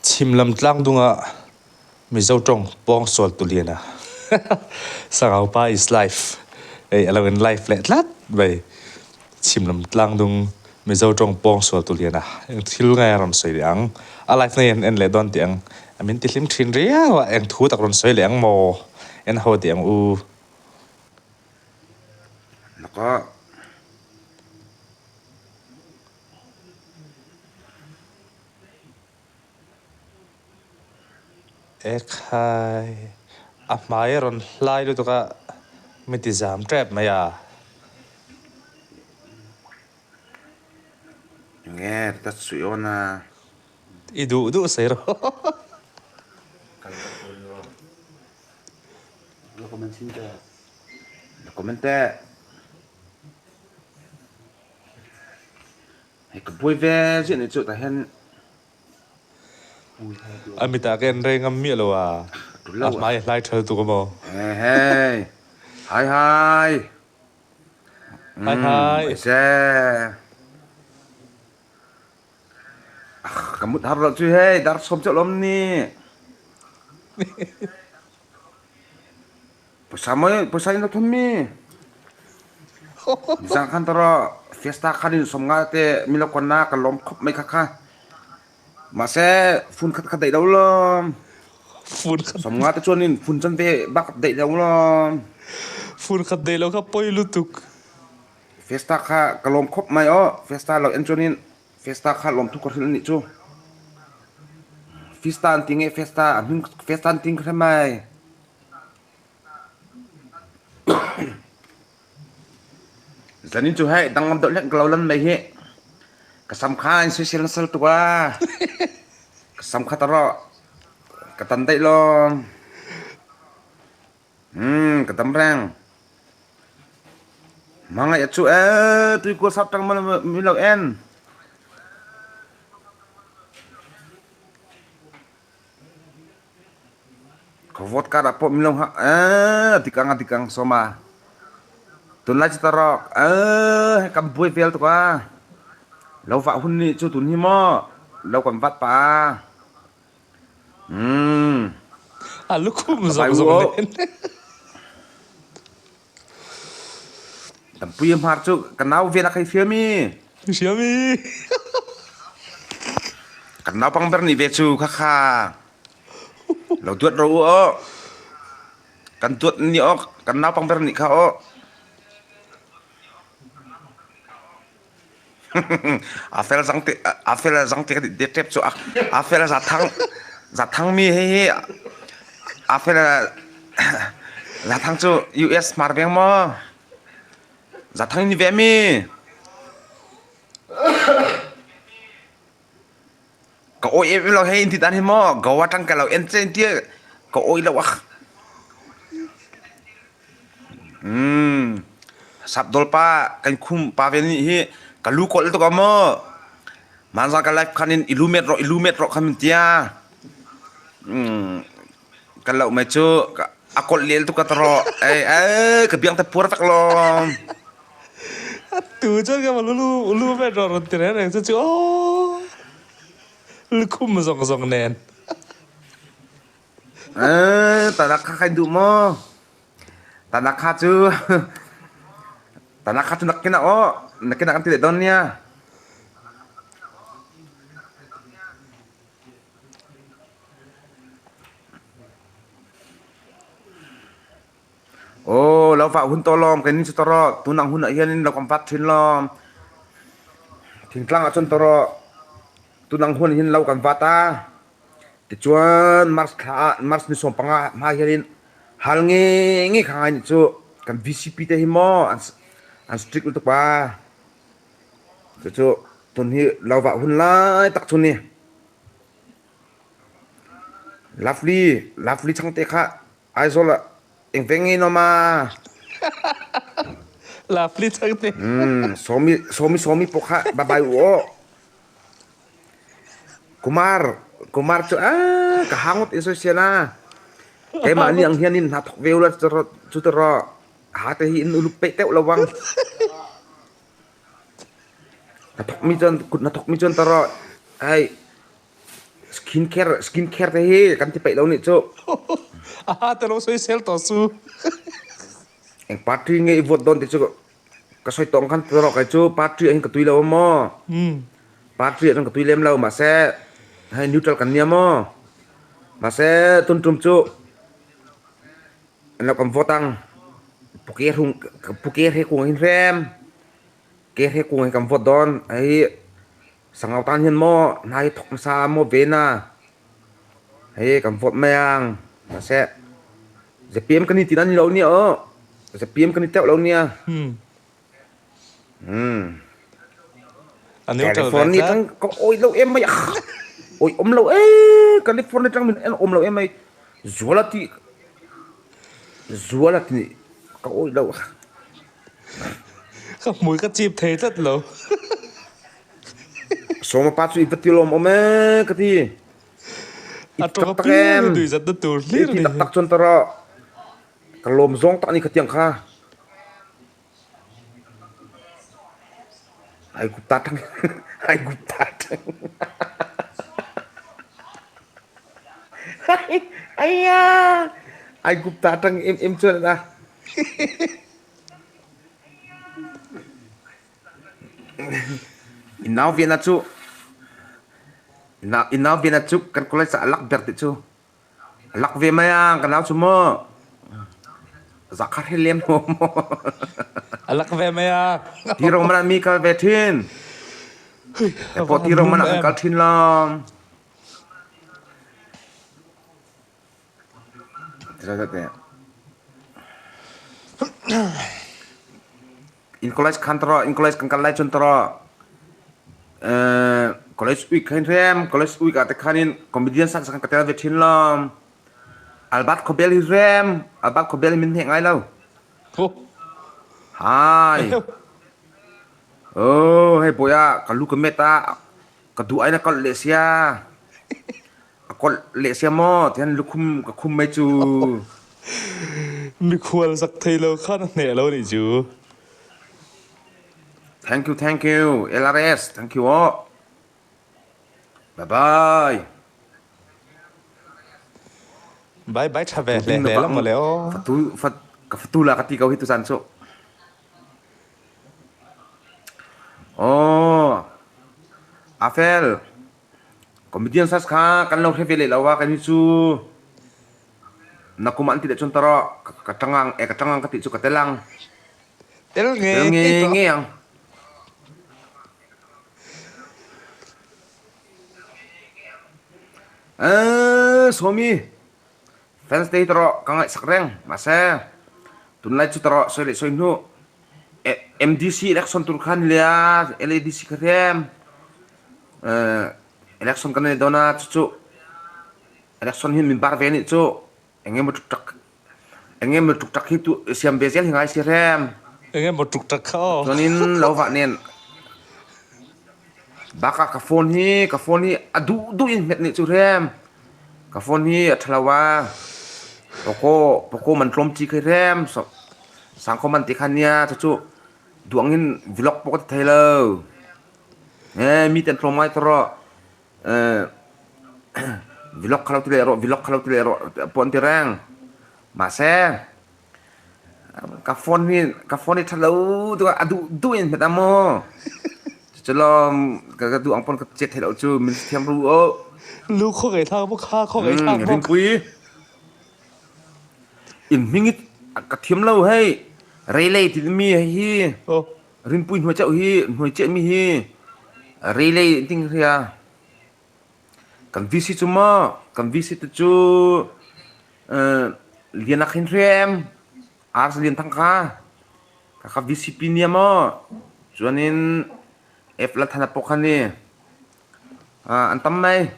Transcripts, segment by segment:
Chhim lam tlang dunga Mizo tawng pawngsual tuliana Sangau pa is life hei a lo in life leh tlat mai. Chhim lam tlang dung Mizo tawng pawngsual tuliana eng thil nge a rawn sawi leh ang? A life na hian en leh dawn tih ang a min ti hlim thin riau a, eng thu tak rawn sawi leh ang maw? En ho tih ang u. Laka. Ekhai, a hmai a rawn hlai lutuk a, mi ti zam tep mai a. Nge ta suih awn a. I duh duh sawi rawh. La comment chin teh. La comment teh. Hei ka buai ve ziah nih chu tah hian A mitah ka en rei ngam miah lo a, a hmai a hlai ṭhal tuk a maw? Hey hey hai hai Hai hai Aise Ka mut har lo chu hei dar sawm chiah lawm ni. Pawisa maw pawisa in lo thun mi? Nizan khan tawrh fiesta khan in sawm nga te min lo kawn a ka lawm khawp mai kha kha. Mahse phone khat kha daih lo lawm. Phone khat Sawm nga te chuan in phone chan ve bak daih lo lawm. Phone khat daih lo kha pawi lutuk. Fiesta kha ka lawm khawp mai aw. Fiesta lo en chuan in Festa kha lawmthu ka hrilh a nih chu. Fista an ti nge Festa a hming Festa an ting ka hre mai. Zanin chu hei danglam deuh hlek ka lo lan mai hi. Ka sam kha in sawisel nasa lutuk a. Ka sam kha ta rawh. Ka tan daih lawm. Umm ka dam reng. Hmangaih a chu ee tuikual sap tang min lo en. Ka vote card ah pawh min lo hngah ee dik ang a dik ang sawma. Tunlai chu tarawk ee hei kan buai vel tuk a. Lo vah hun nih chu tun hi maw lo kan vat pah a. Umm. A lukhum zawk zawk nen. Tampui hmar chu ka nau vel a khai hria mi. Hria mi. Kan naupang ber nih ve chu kha kha. Lo duat ro u aw. Kan duat ni aw kan naupang ber nih kha aw. A fel zang te a fel zang te ka ti tep chu a fel za thang za thang mi hei hi a fel za thang chu US hmar veng maw za thang ni ve mi Ka awih em em lo hei in ti dan hi maw Goa tang ka lo en che in tia ka awih lo a. Umm Sapdol pa kan khum pa ve nih hi ka lu kawlh tuk a maw. Manzan ka live khan in i lu met rawh i lu met rawh khan min tia. Umm ka loh mai chu a kawlh lel tuk ka taro ei ei ka biang te puar vek lawm. Tu chuan ka lu lu met rawh rawn ti reng reng chu chu aw lukhum zawng zawng nen. Eh tanak kha kai duh maw? Tanak kha chu tanak kha chu nakin ah aw nakin ah kan ti leh dawn nia. Aw lo vah hun tawh lawm keini chu tawh rawh tunang hunah hianin lo kan vat thin lawm thingtlang ah chuan tawh rawh tunang hun hian lo kan vat a tichuan march thla ah march ni sawmpanga hma hianin hal nge nge kha ngai nih chu kan V_C_P te hi maw an strict lutuk a chu chu tun hi lo vah hun lai tak chu a ni. Lovely lovely chhangte kha Aizawl ah eng veng nge in awm a? Lovely chhangte. Umm Sawmi Sawmi Sawmi pawh kha bye bye u aw. Kumar Kumar chu aaa ka hang ngawt in sawi sian a. Keimahni ang hian in hna thawk ve ula chu ta rawh ha te hi in uluk peih teuh lo ang. Hnathawk mi chuan kut hnathawk mi chuan ta rawh hei. Skin care skin care te hi kan ti peih lo nih chu. Aha te lo sawisel tawh su. Eng party nge i vote dawn tih chu ka sawi tawh ang khan ti rawh kei chu party ah hian ka tui lo a maw. Party ah chuan ka tui lem lo mahse hei neutral kan nia maw. Mahse tun tum chu an lo kan vote ang puke hrung puke hre kung ah hin hrem ke hre kung ah hin kan vote dawn hei Sangau tan hian maw hna hi thawk hmasa maw ven a, hei kan vote mai ang mahse zpm kan ni tih na ni lo nia aw, zpm kan ni teuh lo nia. Umm. A neutral ve California tlat. tang ka awih lo em mai a, awih awm lo e, California tang min en awm lo em mai, Zuala tih Zuala tih ka awih lo. Ka hmui ka chip thei tlat lo. Sawma pa chu i va ti lawm awm e ka ti. I A ti tawng tak tak apiang em? hi tui zatna tur I hlir ti a ni. tak tak chuan tawrh ka lawm zawng tak a ni kha tiang kha. Aigupta tang Aigupta tang Aiya Aigupta tang em em chuan a. I nau Viana cu i nau Viana cu kan college ah a lak ber ti cu. A lak ve mai a ka nau cu maw. Zakhar he lem ho maw. A lak ve mai a. Ti ro man ah mi kal ve thin. He pawh ti ro man ah kan kal thin lawm. In college khan tawh in college kan kal lai cun tawh college week khan rem college week ah te khan in comedian sak sak ka tel ve thin lom Albert Khobel hi rem Albert Khobel hi min hnek ngai lo hai oh hei boy ah ka lu ka met a ka duh ai na kal leh sia A kawlh leh sia maw tihian lukhum ka khum mai cu. Mikhual zak thei lo khan a hneh lo nih cu. Thank you, thank you. LRS, thank you aw. Bye bye. Bye bye tha ve Tu hle ding na hle bak la mawle aw. Fatu fat ka fatu la ka ti ko hi tu zan cu. Oh. Afel. Comedian search kha kan lo hre ve leh lo a kei ni cu na kum ah an ti leh cun tawh ka ṭangang e ka ṭangang ka ti cu ka tel ang. Tel Ka tel nge nge nge ang. Eh, Sawmi, fans te hi tawh ka ngaihsak reng. Mahse, tunlai cu tawh soi leh soi hnu MDC election tur khan lia LADC kha hrem. Election kan nei dawn a, cucu election hi min bar ve nih cu engemaw ṭukṭak engemaw ṭukṭak hi tu siam ve zel hi ngai si rem. Engemaw ṭukṭak kha aw. Chuanin lo vah nen bakah ka phone hi ka phone hi a duh duh in hmet nih cu rem. Ka phone hi a ṭha lo a. Poco Poco man tlawm ci khi rem. Sangkhaw man ti kha nia cucu duang in vlog pawh ka ti thei lo. Mi te an tlawm ngai tawh vlog kha lo ti leh rawh vlog kha lo ti leh rawh pawh an ti reng. Mahse ka phone hi ka phone hi ṭha lo tuk a duh duh in hmet a maw. Cucu lawm ka duh ang pawn ka chet thei lo cu min thiam ru o. Lu khaw ngei thlak bawk kha khaw ngei thlak bawk. Rinpui in hming i ka thiam lo hei Reilei ti mi hei hi. Rinpui hnuai ceuh hi hnuai ciahmi hi relay an ti hria. Kan VC cu maw kan VC te cu Lian a khin hriam Ars Lian Thang kha ka kha VCP nia maw chuanin F Lalthana pawh kha ni an tam mai.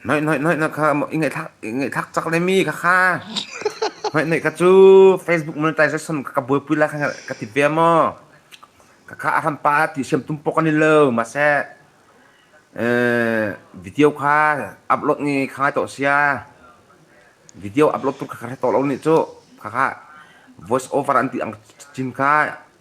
Hnoih hnoih hnoih na kha i ngaihthlak i ngaihthlak cak le mi kha kha. Hnoih hnoih ka cu Facebook monetization ka buaipui lai kha ka ti ve maw. Ka kha a hrampa ti siam tum pawk an i lo mahse video kha upload ngi kha ngai tawh sia. Video upload tur kha ka hre tawh lo nih cu. Kha kha voice over an ti ang chin kha.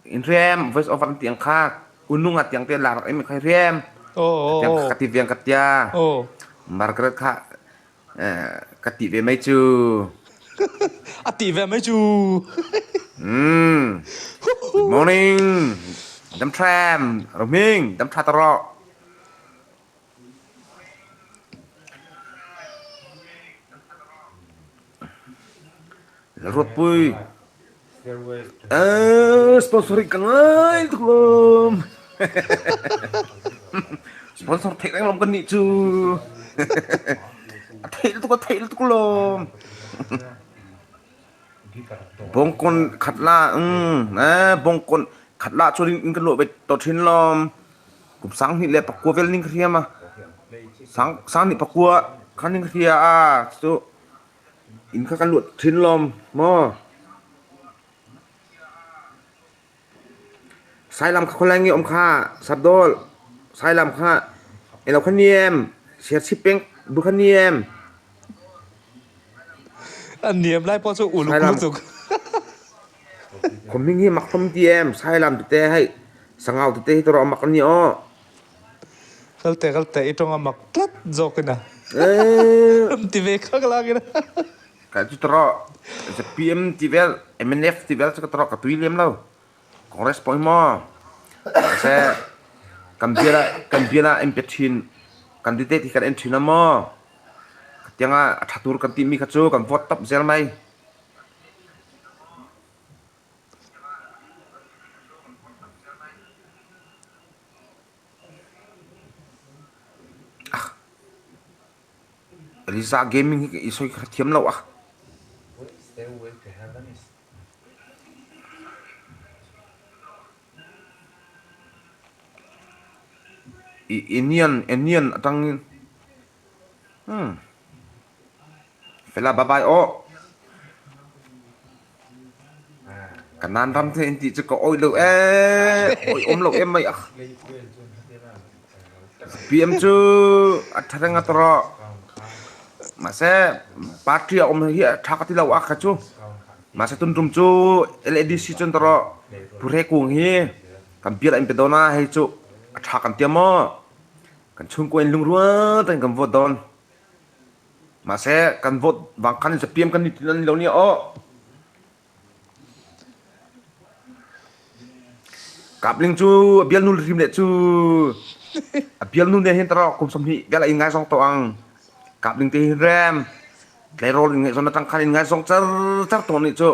Inrem voice over an tih ang kha ununga tih ang te lar em kha rem tiang kha ka ti ve ang ka tia Margaret kha ka tih ve mai chu a tih ve mai chu um good morning dam tram rohming dam tha ta rawh Lalruatpui Eee sponsor hi ka ngai tuk lawm sponsor theih reng lawm kan nih chu a theih lutuk a theih lutuk lawm bawngkawn khat la um ee bawngkawn khat la chuan in kan luah ve tawh thin lawm kum sanghnih leh pakua vel ning ka hriam a sang sanghnih pakua khan ning ka hria a chu In kha kan luat thin lawm maw? Sailam kha khawlai nge awm kha Sapdawl Sailam kha elo kha ni em Serchhip peng bu kha ni em A niam lai pawh chu uluk lutuk. Khawm hming hi mak hlawm ti em Sailam tute hei Sangau tute hi tawrh a mak a ni aw. Kal teh kal teh i tawng a mak tlat zawk in a rawn ti ve khak lak in a. Ka chu tawrh ZPM tih vel mnf tih vel chu ka tawrh ka tui lem lo Congress pawh hi maw mahse kan bial ah kan bial ah en pe thin candidate hi kan en thin a maw khatianga a tha tur kan tih mi kha chu kan vote tawp zel mai. Eliza gaming hi i sawi kha thiam lo a. I enian enian atangin hmm Fela bye bye aw. Ka nan ram te in tih chu ka awih lo ee awih awm lo em mai a. PM chu a tha reng a tawrh mahse party a awm hi a tha ka ti lo a kha chu mahse tun tum chu LADC chuan tawrh Pu Hre Kung hi kan bial a in pe dawn a hei chu a tha kan tia maw kan chhungkua in lungrual takin kan vote dawn. Mahse, kan vote vang khan ZPM kan ni tin an ni lo nia aw. Kapling chu a bialnu rim leh chu a bialnu nen hian taraw kum 20 vel a inngaizawng tawh ang. Kapling te hi rem tleirawl inngaihzawn atang khan inngaizawng char char tawh nih chu.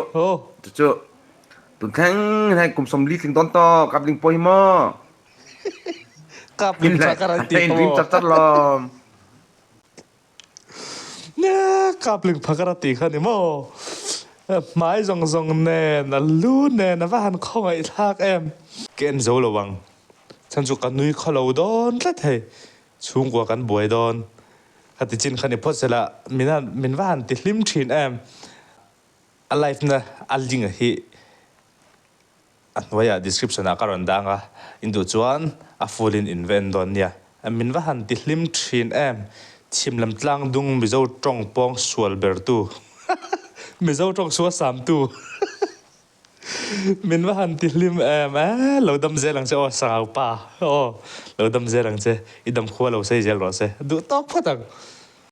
Chu chu tun thleng hei kum 40 tling dawn tawh Kapling pawh hi maw. Kapling phakar an ti In rim char char lawm. Kapling phakar a tih kha ni maw? Hmai zawng zawng nen, a lu nen a va han khawngaih thlak em? Ka en zo lo ang, chhan chu ka nui khaw lo dawn tlat hei, chhungkua kan buai dawn ka ti chin kha ni phawt sela min han min va han ti hlim thin em? A live na a link hi A hnuaiah description ah ka rawn dang a, in duh chuan a full in in va en dawn nia. Min va han ti hlim thin em, chhim lam tlang dung Mizo tawng pawng sual ber tu, Mizo tawng sual sam tu, min va han ti hlim em, eh lo dam zel ang che aw Sangau pa aw, lo dam zel ang che, i dam khua lo sei zel rawh se, duh tawk phawt ang.